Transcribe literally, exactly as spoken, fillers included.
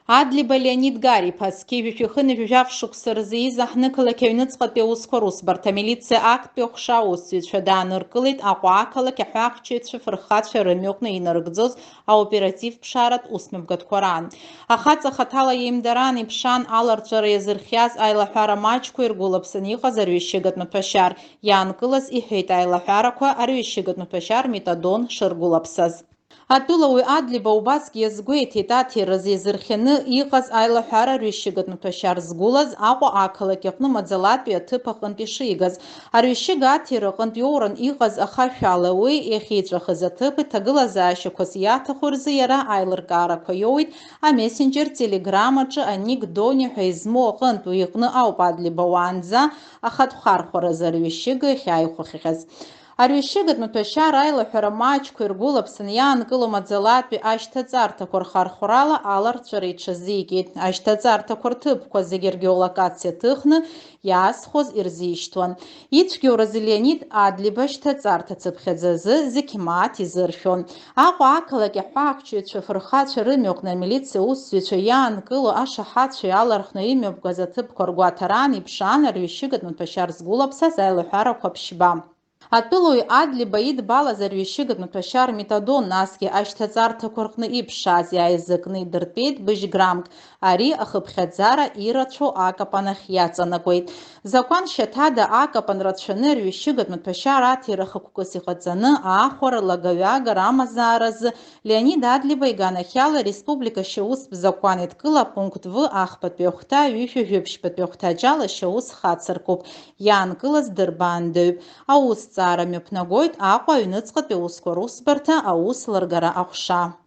Адлиба Леонид Гариԥа, зқьи жәшәи хынҩажәи жәаф шықәса рзы ииз аҳҭнықалақь аҩныҵҟатәи аусқәа русбарҭа, амилициа актәи аҟәша аусзуҩцәа дааныркылеит Аҟәа ақалақь аҳәаахьчаҩцәа фырхацәа рымҩаҟны инарыгӡоз аоператив ԥшааратә усмҩаԥгатәқәа раан. Ахаҵа хаҭала иеимдараан иԥшаан аларҵәара иазырхиаз аилаҳәара маҷқәа иргәылаԥсан иҟаз арҩышьыгатә маҭәашьар иаанкылаз иҳәеит аилаҳәарақәа арҩышьыгатә маҭәашьар метадон шыргәылаԥсаз. Атәылауаҩ Адлиба убасгьы иазгәеиҭеит, аҭира зизырхианы иҟаз аилаҳәара арҩышьыгатә маҭәашьар згәылаз Аҟәа ақалақь аҟны маӡалатәи аҭыԥ аҟынтә ишигаз. Арҩышьыга аҭира аҟынтә иоуран иҟаз ахашәала уи иахьиҵәахыз аҭыԥ иҭагылазаашьақәас иаҭаху рзы иара аилыркаарақәа иоуеит амессенџьер Telegram аҿы аник Дони ҳәа измоу аҟынтә, уи иҟны ауп Адлиба уаанӡа ахатә хархәаразы арҩышьыга иахьааихәахьаз. Арҩышьыгатә маҭәашьар аилаҳәара маҷқәа иргәылаԥсан иаанкыло маӡалатәи ашьҭаҵарҭақәа рхархәрала аларҵәара иҽазикит. Ашьҭаҵарҭақәа рҭыԥқәа зегьы ргеолокациа ҭыхны иаазхәоз ирзишьҭуан. Ицәгьоуразы Леонид Адлиба шьҭаҵарҭа цыԥхьаӡа азы зегь мааҭ изыршәон. Аҟәа ақалақь аҳәаахьчаҩцәа фырхацәа рымҩаҟны амилициа аусзуҩцәа иаанкыло ашаҳаҭцәа иалархәны имҩаԥгаз аҭыԥқәа ргәаҭараан иԥшаан арҩышьыгатә маҭәашьар згәылаԥсаз аилаҳәарақәа ԥшьба. Атәылауаҩ Адлиба идбалаз арҩышьыгатә маҭәашьар метадон, насгьы ашьҭаҵарҭақәа рҟны иԥшааз иааизакны идыртәеит быжь граммк. Ари ахыԥхьаӡара ирацәоу акапан ахь иаҵанакуеит. Закәан шьаҭада акапан рацәаны арҩышьыгатә маҭәашьар аҭира хықәкыс иҟаҵаны аахәара лагаҩагара амазааразы Леонид Адлиба иганахьала ареспублика шьаустә закәан еидкыла апункт В ахԥатәи ахәҭа, ҩышәи жәибжьбатәи ахәҭаҷ ала шьаус хацыркуп. Иаанкылаз дырбаандаҩуп. Аусҭҵаара мҩаԥнагоит Аҟәа аҩныҵҟатәи аусқәа русбарҭа аус лыргара аҟәша.